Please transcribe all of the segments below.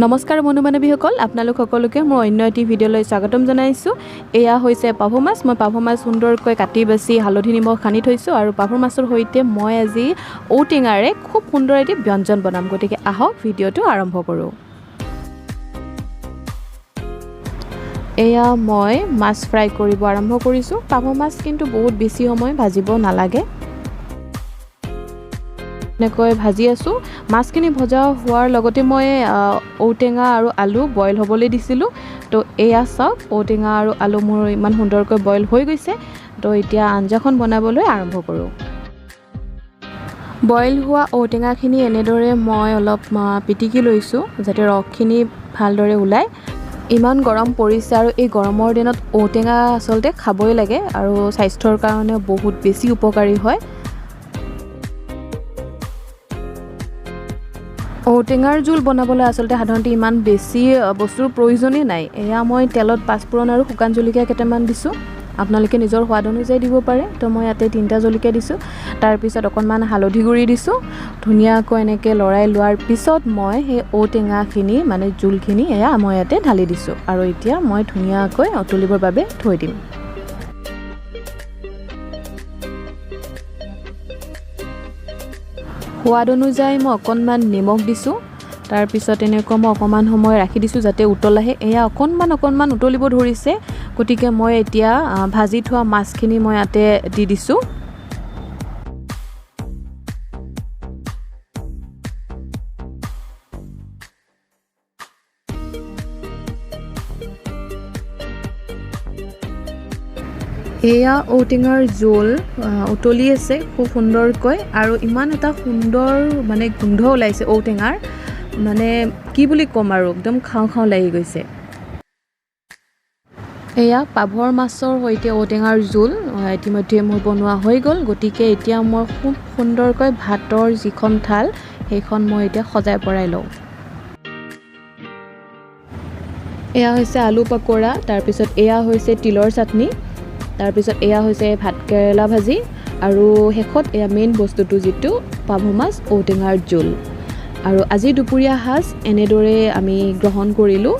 নমস্কাৰ বন্ধু বান্ধৱীসকল, আপোনালোক সকলোকে মোৰ অন্য এটি ভিডিঅ'লৈ স্বাগতম জনাইছোঁ। এয়া হৈছে পাভ মাছ। মই পাভ মাছ সুন্দৰকৈ কাটি বাছি হালধি নিমখ সানি থৈছোঁ আৰু পাভ মাছৰ সৈতে মই আজি ঔটেঙাৰে খুব সুন্দৰ এটি ব্যঞ্জন বনাম। গতিকে আহক ভিডিঅ'টো আৰম্ভ কৰোঁ। এয়া মই মাছ ফ্ৰাই কৰিব আৰম্ভ কৰিছোঁ। পাভ মাছ কিন্তু বহুত বেছি সময় ভাজিব নালাগে। এনেকৈ ভাজি আছোঁ। মাছখিনি ভজা হোৱাৰ লগতে মই ঔটেঙা আৰু আলু বইল হ'বলৈ দিছিলোঁ। তো এয়া চাওক, ঔটেঙা আৰু আলু মোৰ ইমান সুন্দৰকৈ বইল হৈ গৈছে। তো এতিয়া আঞ্জাখন বনাবলৈ আৰম্ভ কৰোঁ। বইল হোৱা ঔটেঙাখিনি এনেদৰে মই অলপ পিটিকি লৈছোঁ যাতে ৰসখিনি ভালদৰে ওলায়। ইমান গৰম পৰিছে আৰু এই গৰমৰ দিনত ঔটেঙা আচলতে খাবই লাগে আৰু স্বাস্থ্যৰ কাৰণে বহুত বেছি উপকাৰী হয়। ঔটেঙাৰ জোল বনাবলৈ আচলতে সাধাৰণতে ইমান বেছি বস্তুৰ প্ৰয়োজনেই নাই। এয়া মই তেলত পাঁচফোৰণ আৰু শুকান জলকীয়া কেইটামান দিছোঁ। আপোনালোকে নিজৰ সোৱাদ অনুযায়ী দিব পাৰে। তো মই ইয়াতে 3টা জলকীয়া দিছোঁ। তাৰপিছত অকণমান হালধি গুড়ি দিছোঁ। ধুনীয়াকৈ এনেকৈ লৰাই লোৱাৰ পিছত মই সেই ঔটেঙাখিনি মানে জোলখিনি এয়া মই ইয়াতে ঢালি দিছোঁ আৰু এতিয়া মই ধুনীয়াকৈ উতলিবৰ বাবে থৈ দিম। সোৱাদ অনুযায়ী মই অকণমান নিমখ দিছোঁ। তাৰপিছত এনেকুৱা মই অকণমান সময় ৰাখি দিছোঁ যাতে উতল আহে। এয়া অকণমান অকণমান উতলিব ধৰিছে, গতিকে মই এতিয়া ভাজি থোৱা মাছখিনি মই ইয়াতে দি দিছোঁ। এয়া ঔটেঙাৰ জোল উতলি আছে খুব সুন্দৰকৈ আৰু ইমান এটা সুন্দৰ মানে গোন্ধ ওলাইছে ঔটেঙাৰ, মানে কি বুলি ক'ম আৰু, একদম খাওঁ খাওঁ লাগি গৈছে। এয়া পাভৰ মাছৰ সৈতে ঔটেঙাৰ জোল ইতিমধ্যে মোৰ বনোৱা হৈ গ'ল। গতিকে এতিয়া মই খুব সুন্দৰকৈ ভাতৰ যিখন থাল সেইখন মই এতিয়া সজাই পৰাই লওঁ। এয়া হৈছে আলু পকৰা, তাৰপিছত এয়া হৈছে তিলৰ চাটনি, তাৰপিছত এয়া হৈছে ভাত কেৰেলা ভাজি আৰু শেষত এয়া মেইন বস্তুটো যিটো পাভ মাছ ঔটেঙাৰ জোল। আৰু আজি দুপৰীয়া সাজ এনেদৰে আমি গ্ৰহণ কৰিলোঁ।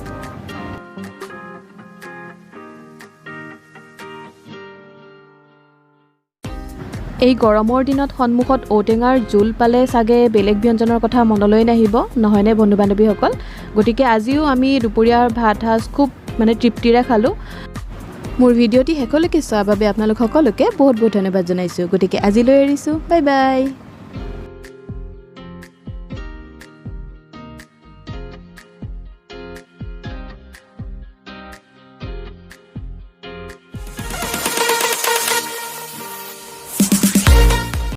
এই গৰমৰ দিনত সন্মুখত ঔটেঙাৰ জোল পালে চাগে বেলেগ ব্যঞ্জনৰ কথা মনলৈ নাহিব, নহয়নে বন্ধু বান্ধৱীসকল? গতিকে আজিও আমি দুপৰীয়াৰ ভাত সাজ খুব মানে তৃপ্তিৰে খালোঁ। মোৰ ভিডিঅ'টি শেষলৈকে চোৱাৰ বাবে আপোনালোক সকলোকে বহুত বহুত ধন্যবাদ জনাইছোঁ। গতিকে আজিলৈ এৰিছোঁ, বাই বাই।